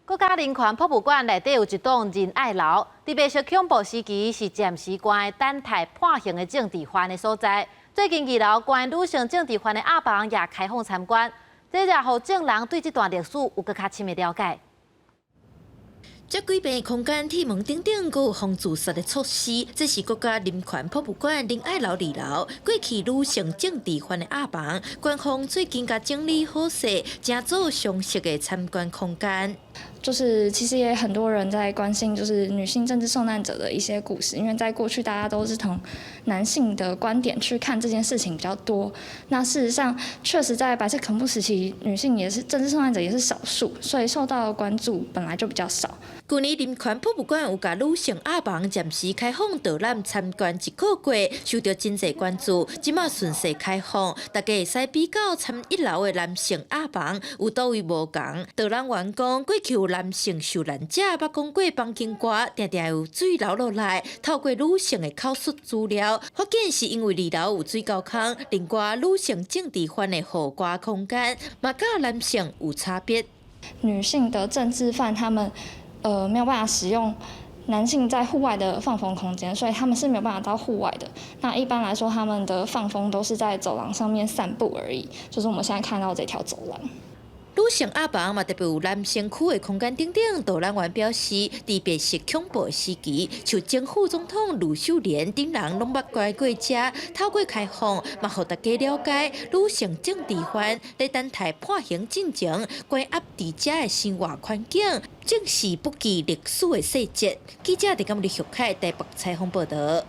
國家人權博物館內底有一棟仁愛樓，佇白色恐怖時期是暫時關等待判刑的政治犯的所在。最近二樓關女性政治犯的押房也開放參觀，這也予眾人對這段歷史有閣較深的了解。這幾平空間鐵門頂頂，閣有防自殺的措施。這是國家人權博物館仁愛樓二樓過去女性政治犯的押房，官方最近共整理好勢，成做常設的參觀空間。就是其實也很多人在關心，就是女性政治受難者的一些故事，因為在過去大家都是從男性的觀點去看這件事情比較多。那事實上，確實在白色恐怖時期，女性也是政治受難者也是少數，所以受到的關注本來就比較少。舊年人權博物館有共女性押房暫時開放導覽參觀一個月，受到真濟關注。這馬順勢開放，大家會使比較參一樓的男性押房有佗位無仝。導覽員講，過去有男性受難者捌講過房間外定定有水流落來，透過女性的口述資料，發現是因為二樓有水溝空，另外女性政治犯的戶外空間嘛佮男性有差別。女性的政治犯，他們沒有辦法使用男性在戶外的放風空間，所以他們是沒有辦法到戶外的。那一般來說，他們的放風都是在走廊上面散步而已，就是我們現在看到這條走廊。女性押房嘛，特別有男性區的空間等等。導覽員表示，佇白色恐怖時期，像前副總統呂秀蓮等人攏捌來過遮，透過開放，嘛予大家了解女性政治犯佇等待判刑進前關押佇遮的生活環境，正是不記歷史的細節。記者佇今日玉凱台北採訪報道。